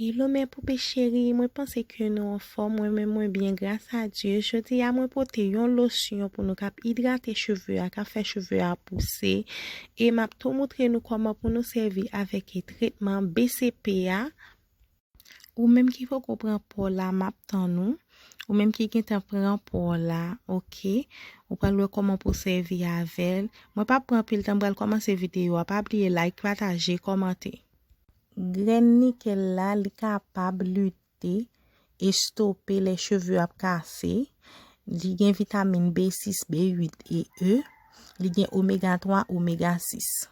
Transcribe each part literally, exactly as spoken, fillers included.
Hello mes poupées chéries, mwen panse ke nou anfòm, mwen menm mwen byen gras a Dye. Jodi a mwen pote yon losyon pou nou k ap idrate cheve a, k ap fè cheve a pouse. E m ap tou moutre nou kòman pou nou sèvi avèk tretman B C P a. Ou menm ki poko pran pò la, m ap tann ou. Ou menm ki gentan pran pò la, oke. Ou pral wè kòman pou sèvi avè l. Mwen p ap pran anpil tan, m pral kòmanse videyo a. Pa bliye like, pataje, kòmante. Grenn nikèl la, li kapab lite, estope lè cheve ap kase. Li gen vitamin B sis, B uit e E. Li gen omega twa, omega sis.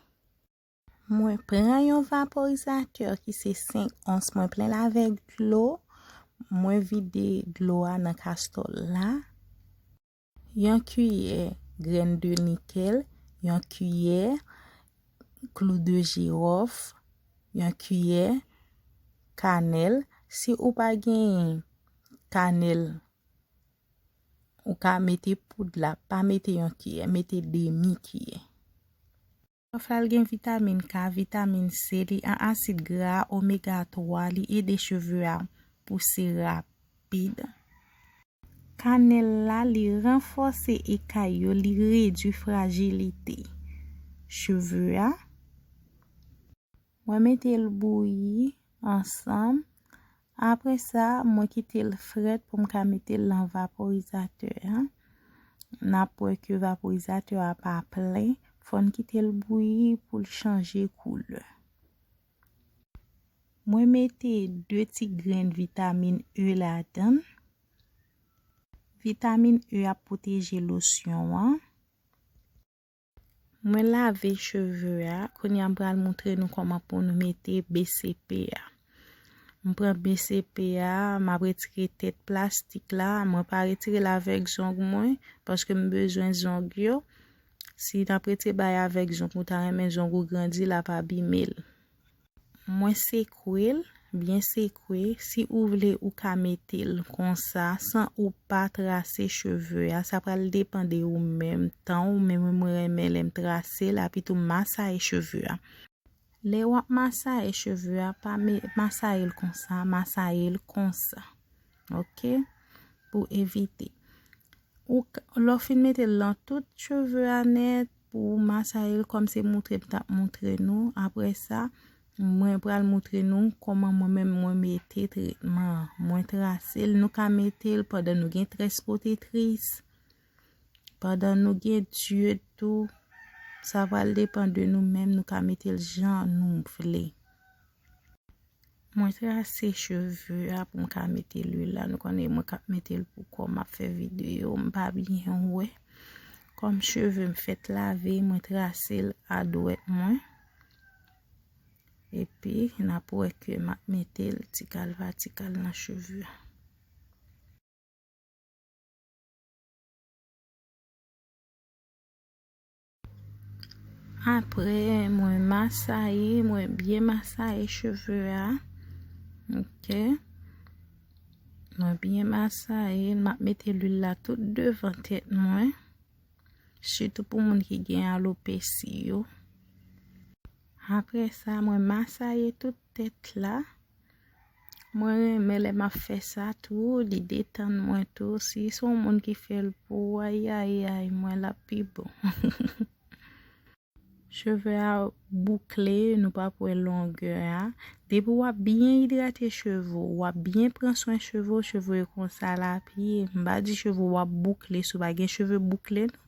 Mwen pran yon vaporizatè ki se senk ons, mwen plen l avèk dlo. Mwen vide dlo a nan kastòl la. Yon kiyè grenn de nikèl, yon kiyè klou de jiwòf, yon kiyè kanèl. Si ou pa genyen kanèl, ou ka mete poud la, pa mete yon kiyè, mete demi kiyè. Chòfla l gen vitamin K, vitamin C, li an asid gra, omega twa, li ede cheve a pouse rapid. Kanèl la, li ranfòse ekay yo, li redui frajilite cheve a. Mwen mete l bouyi ansanm. Apre sa, mwen kite l frèt pou m ka mete l nan vaporizatè a. N ap wè ke vaporizatè a pa plen. Fò n kite l bouyi pou l chanje koulè. Mwen mete de ti grenn vitamin E ladan l. Vitamin E ap pwoteje losyon an. Mwen lave cheve a. Kounye a m pral moutre nou kòman pou nou mete B C P a. M pran B C P a, m ap retire tèt plastik la. Mwen pa retire l avèk zong mwen, paske m bezwen zong yo. Si n ap retire bagay avèk zong, ou ta renmen zong ou grandi, l ap abime l. Mwen sekwe l, byen sekwe. Si ou vle, ou ka mete l konsa, san ou pa trase cheve a. Sa pral depann de ou menm, tan ou, men mwen, mwen renmen lè m trase l, epi tou m masaye cheve a. Lè w ap masaye cheve a, pa me-, masaye l konsa, masaye l konsa. Oke? Pou evite. Ou k-, lè w fin mete l nan tout cheve a nèt, pou w masaye l kòm se moutre m t ap moutre nou. Apre sa, mwen pral moutre nou kòman mwen menm mwen mete tretman an. Mwen trase l, nou ka mete l pandan nou gen trèspotetris, pandan nou gen dyòd tou. Sa pral depann de nou menm, nou ka mete l jan nou vle. Mwen trase cheve a pou m ka mete lwil la. Nou konnen mwen k ap mete l pou kò m, m ap fè videyo, m pa byen wè. Kòm cheve m fèk lave, mwen trase l a dwèt mwen. Epi, n ap wè ke m ap mete l tikal pa tikal nan cheve a. Apre, mwen masaye, mwen byen masaye cheve a. Oke. Mwen byen masaye l, m ap mete lwil la tout devan tèt mwen. Sitou pou moun ki gen alopesi yo. Apre sa, mwen masaye tout tèt la. Mwen renmen lè m ap fè sa tou, li detann mwen tou. Si se yon moun ki fè l pou ou, ayayay, mwen l ap pi bon. Cheve a boukle, nou p ap wè longè a. Depi w ap byen idrate cheve w, w ap byen pran swen cheve w, cheve w konsa l ap ye. M pa di cheve w ap boukle, si w pa gen cheve boukle, non.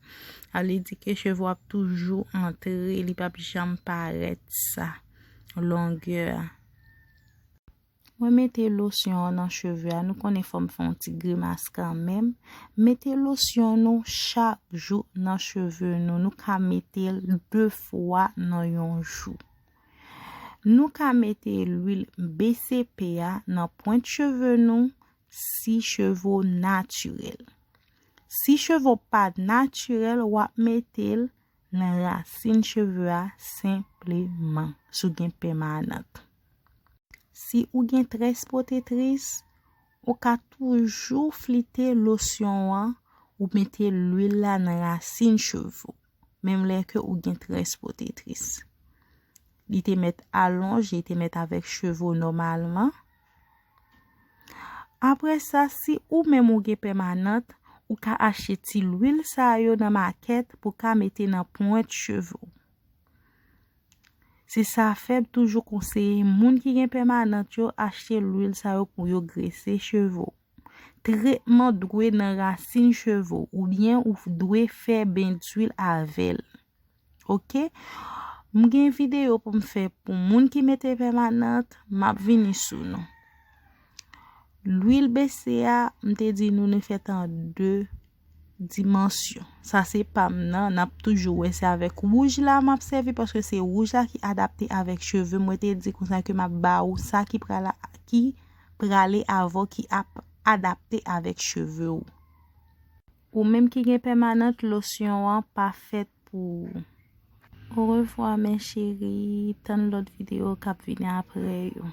Sa vle di ke cheve w ap toujou antre, li p ap janm parèt sa, longè a. Mwen mete losyon an nan cheve a. Nou konnen fò m fè yon ti grimas kanmenm. Mete losyon nou chak jou nan cheve nou. Nou ka mete l de fwa nan yon jou. Nou ka mete lwil B C P a nan pwent cheve nou si cheve w natirèl. Si cheve w pa natirèl, w ap mete l nan rasin cheve a senpleman, si w gen pèmanant. Si ou gen très pwotetris, ou ka toujou flite losyon an, ou mete lwil la nan rasin cheve w, menm lè ke ou gen très pwotetris. Li te mèt alonje, li te mèt avèk cheve w nòmalman. Apre sa, si ou menm ou gen pèmanant, ou ka achte ti lwil sa yo nan makèt pou ka mete nan pwent cheve w. Se sa fè m toujou konseye moun ki gen pèmanant yo achte lwil sa yo pou yo grese cheve w. Tretman dwe nan rasin cheve w, oubyen ou dwe fè ben dwil avè l. Oke? M gen videyo pou m fè pou moun ki mete pèmanant, m ap vini sou nou. Lwil B C a, m te di nou li fèt an de dimansyon. Sa se pa m nan, n ap toujou wè se avèk wouj la m ap sèvi paske se wouj la ki adapte avèk cheve m. Mwen te di konsa ke m ap ba ou sa ki prale, ki prale avè w, ki ap adapte avèk cheve w. Ou menm ki gen pèmanant, losyon an pa fèt pou ou. Orevwa, mes chéris, tann lòt videyo k ap vini apre yo.